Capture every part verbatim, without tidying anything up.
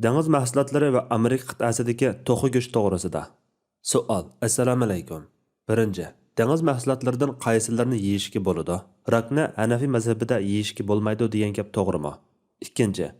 دېڭىز مەھسۇلاتلىرى ۋە ئامېرىكا قىتئەسىدىكى توخۇ گۆشى توغرىسىدا. سوئال. ئەسسالامۇئەلەيكۇم. بىرىنچى، دېڭىز مەھسۇلاتلىرىدىن قايسىلىرىنى يېيىشكە بولىدۇ؟ راكنى ھەنەفىي مەزھىپىدە يېيىشكە بولمايدۇ دېگەن گەپ توغرىمۇ؟ ئىككىنچى،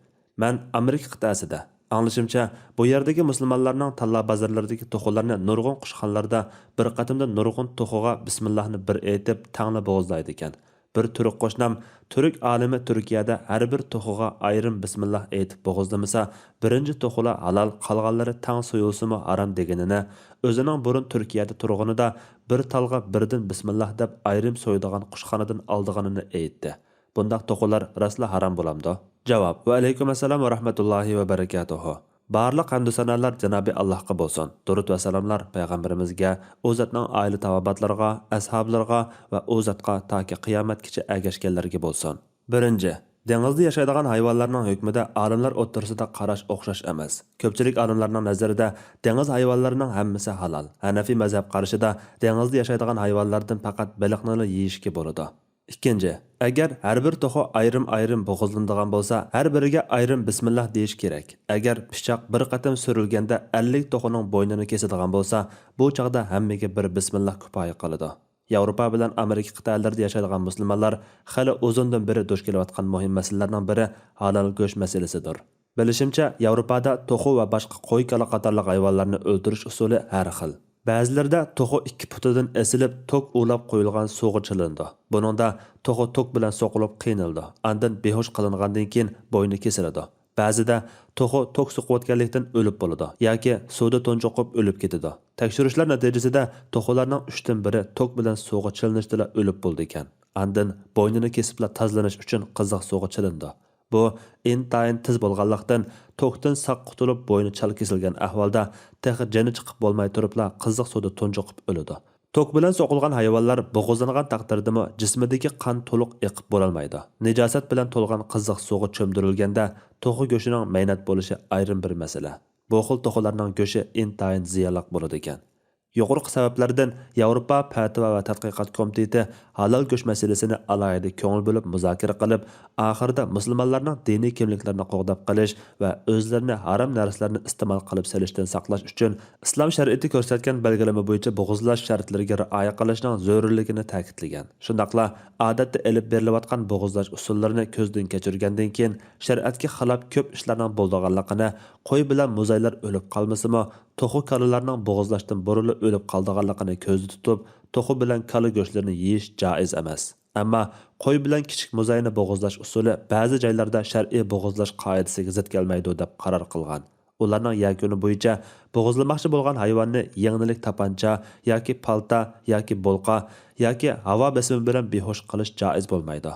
مەن ئامېرىكا قىتئەسىدە، ئاڭلىشىمچە، بۇ يەردىكى مۇسۇلمانلارنىڭ تاللا بازارلىرىدىكى توخۇلارنى نۇرغۇن قۇشخانىلاردا بىر قېتىمدا نۇرغۇن توخۇغا بىسمىللاھنى بىر ئېيتىپ، تەڭلا بوغۇزلايدىكەن. بىر تۈرك قوشنام، تۈرك ئالىمى تۈركىيەدە ھەر بىر توخۇغا ئايرىم بىسمىللا ئېيتىپ بوغۇزلىمىسا، بىرىنچى توخۇلا ھالال، قالغانلىرى تەڭ سويۇلسىمۇ ھارام دېگىنىنى، ئۆزىنىڭ بۇرۇن تۈركىيەدە تۇرغىنىدا بىر تالغا بىردىن بىسمىللا دەپ ئايرىم سويىدىغان قۇشخانىدىن ئالىدىغىنىنى ئېيتتى. بۇنداق توخۇلار راستلا ھارام بولامدۇ؟ جاۋاب. ۋەئەلەيكۇم ئەسسالام ۋە رەھمەتۇللاھى ۋە بەرىكاتۇھۇ. بارلىق ھەمدۇ سانالار جانابى ئاللاھقا بولسۇن. دۇرۇت ۋە سالاملار پەيغەمبىرىمىزگە، ئۇ زاتنىڭ ئائىلە تاۋابىئاتلىرىغا، ئەسھابلىرىغا ۋە ئۇ زاتقا تاكى قىيامەتكىچە ئەگەشكەنلەرگە بولسۇن. بىرىنچى، دېڭىزدا ياشايدىغان ھايۋانلارنىڭ ھۆكمىدە ئالىملار ئوتتۇرىسىدا قاراش ئوخشاش ئەمەس. كۆپچىلىك ئالىملارنىڭ نەزىرىدە دېڭىز ھايۋانلىرىنىڭ ھەممىسى ھالال. ھەنەفىي مەزھەپ قارىشىدا دېڭىزدا ياشايدىغان ھايۋانلاردىن پەقەت بېلىقنىلا يېيىشكە بولىدۇ. ئىككىنچى، ئەگەر ھەر بىر توخۇ ئايرىم-ئايرىم بوغۇزلىنىدىغان بولسا، ھەر بىرىگە ئايرىم بىسمىللا دېيىش كېرەك. ئەگەر پىچاق بىر قېتىم سۈرۈلگەندە ئەللىك توخۇنىڭ بوينىنى كېسىدىغان بولسا، بۇ چاغدا ھەممىگە بىر بىسمىللا كۇپايە قىلىدۇ. ياۋروپا بىلەن ئامېرىكا قىتئەلىرىدە ياشايدىغان مۇسۇلمانلار خېلى ئۇزۇندىن بېرى دۇچ كېلىۋاتقان مۇھىم مەسىلىلەرنىڭ بىرى ھالال گۆش مەسىلىسىدۇر. بىلىشىمچە، ياۋروپادا توخۇ ۋە باشقا قوي، كالا قاتارلىق ھايۋانلارنى ئۆلتۈرۈش ئۇسۇلى ھەر خىل. بەزىلىرىدە توخۇ ئىككى پۇتىدىن ئېسىلىپ، توك ئۇۋىلاپ قويۇلغان سۇغا چىلىنىدۇ. بۇنىڭدا توخۇ توك بىلەن سوقۇلۇپ قىينىلىدۇ، ئاندىن بىھوش قىلىنغاندىن كېيىن بوينى كېسىلىدۇ. بەزىدە توخۇ توك سوقۇۋەتكەنلىكتىن ئۆلۈپ بولىدۇ ياكى سۇدا تۇنجۇقۇپ ئۆلۈپ كېتىدۇ. تەكشۈرۈشلەر نەتىجىسىدە توخۇلارنىڭ ئۈچتىن بىرى توك بىلەن سۇغا چىلىنىشتىلا ئۆلۈپ بولىدىكەن. ئاندىن بوينىنى كېسىپلا تازىلىنىش ئۈچۈن قىزىق سۇغا چىلىنىدۇ. بۇ ئىنتايىن تېز بولغانلىقتىن، توكتىن ساق قۇتۇلۇپ بوينى چالا كېسىلگەن ئەھۋالدا تېخى جېنى چىقىپ بولماي تۇرۇپلا قىزىق سۇدا تۇنجۇقۇپ ئۆلىدۇ. توك بىلەن سوقۇلغان ھايۋانلار بوغۇزلانغان تەقدىردىمۇ جىسمىدىكى قان تولۇق ئېقىپ بولالمايدۇ. نىجاسەت بىلەن تولغان قىزىق سۇغا چۆمدۈرۈلگەندە توخۇ گۆشىنىڭ مەينەت بولۇشى ئايرىم بىر مەسىلە. بۇ خىل توخۇلارنىڭ گۆشى ئىنتايىن زىيانلىق بولىدىكەن. يۇقىرىقى سەۋەبلەردىن ياۋروپا پەتىۋا ۋە تەتقىقات كومىتېتى ھالال گۆش مەسىلىسىنى ئالاھىدە كۆڭۈل بۆلۈپ مۇزاكىرە قىلىپ، ئاخىرىدا مۇسۇلمانلارنىڭ دىنىي كىملىكلىرىنى قوغداپ قېلىش ۋە ئۆزلىرىنى ھارام نەرسىلەرنى ئىستېمال قىلىپ سېلىشتىن ساقلاش ئۈچۈن ئىسلام شەرىئىتى كۆرسەتكەن بەلگىلىمە بويىچە بوغۇزلاش شەرتلىرىگە رىئايە قىلىشنىڭ زۆرۈرلۈكىنى تەكىتلىگەن. شۇنداقلا ئادەتتە ئېلىپ بېرىلىۋاتقان بوغۇزلاش ئۇسۇللىرىنى كۆزدىن كەچۈرگەندىن كېيىن، شەرىئەتكە خىلاپ كۆپ ئىشلارنىڭ بولىدىغانلىقىنى، قوي بىلەن مۇزايلار ئۆلۈپ قالمىسىمۇ، توخۇ كالىلارنىڭ بوغۇزلاشتىن بۇرۇنلا ئۆلۈپ قالىدىغانلىقىنى كۆزدە تۇتۇپ، توخۇ بىلەن كالا گۆشلىرىنى يېيىش جائىز ئەمەس. ئەمما قوي بىلەن كىچىك مۇزاينى بوغۇزلاش ئۇسۇلى بەزى جايلاردا شەرئىي بوغۇزلاش قائىدىسىگە زىت كەلمەيدۇ، دەپ قارار قىلغان. ئۇلارنىڭ يەكۈنى بويىچە، بوغۇزلىماقچى بولغان ھايۋاننى يىڭنىلىك تاپانچا ياكى پالتا ياكى بولقا ياكى ھاۋا بېسىمى بىلەن بىھوش قىلىش جائىز بولمايدۇ.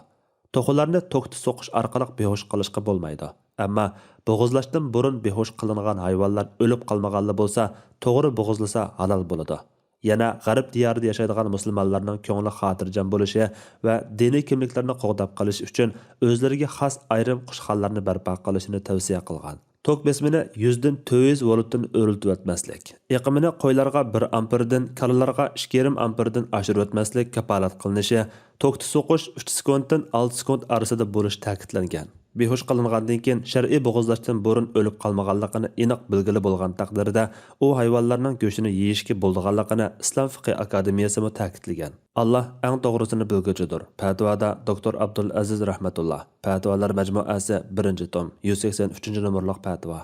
توخۇلارنى توكتا سوقۇش ئارقىلىق بىھوش قىلىشقا بولمايدۇ. ئەمما بوغۇزلاشتىن بۇرۇن بىھوش قىلىنغان ھايۋانلار ئۆلۈپ قالمىغانلا بولسا، توغرا بوغۇزلىسا ھالال بولىدۇ. يەنە غەرب دىيارىدا ياشايدىغان مۇسۇلمانلارنىڭ كۆڭلى خاتىرجەم بولۇشى ۋە دىنىي كىملىكلىرىنى قوغداپ قېلىش ئۈچۈن ئۆزلىرىگە خاس ئايرىم قۇشخانىلارنى بەرپا قىلىشىنى تەۋسىيە قىلغان. توك بېسىمىنى يۈزدىن تۆت يۈز ۋولتتىن ئۆرلىتىۋەتمەسلىك، ئېقىمىنى قويلارغا بىر ئامپېردىن، كالىلارغا ئىككى يېرىم ئامپېردىن ئاشۇرۇۋەتمەسلىك كاپالەت قىلىنىشى، توكتا سوقۇش ئۈچ سېكۇنتتىن ئالتە سېكۇنت ئارىسىدا بولۇشى تەكىتلەنگەن. بىھوش قىلىنغاندىن كېيىن شەرئىي بوغۇزلاشتىن بۇرۇن ئۆلۈپ قالمىغانلىقىنى ئېنىق بىلگىلى بولغان تەقدىردە، ئۇ ھايۋانلارنىڭ گۆشىنى يېيىشكە بولىدىغانلىقىنى ئىسلام فىقھى ئاكادېمىيەسىمۇ تەكىتلىگەن. ئاللا ئەڭ توغرىسىنى بىلگۈچىدۇر. پەتىۋادا دوكتور ئابدۇلئەزىز رەھمەتۇللا. پەتىۋالار مەجمۇئەسى، بىرىنچى توم، يۈز سەكسەن ئۈچىنچى نومۇرلۇق پەتىۋا.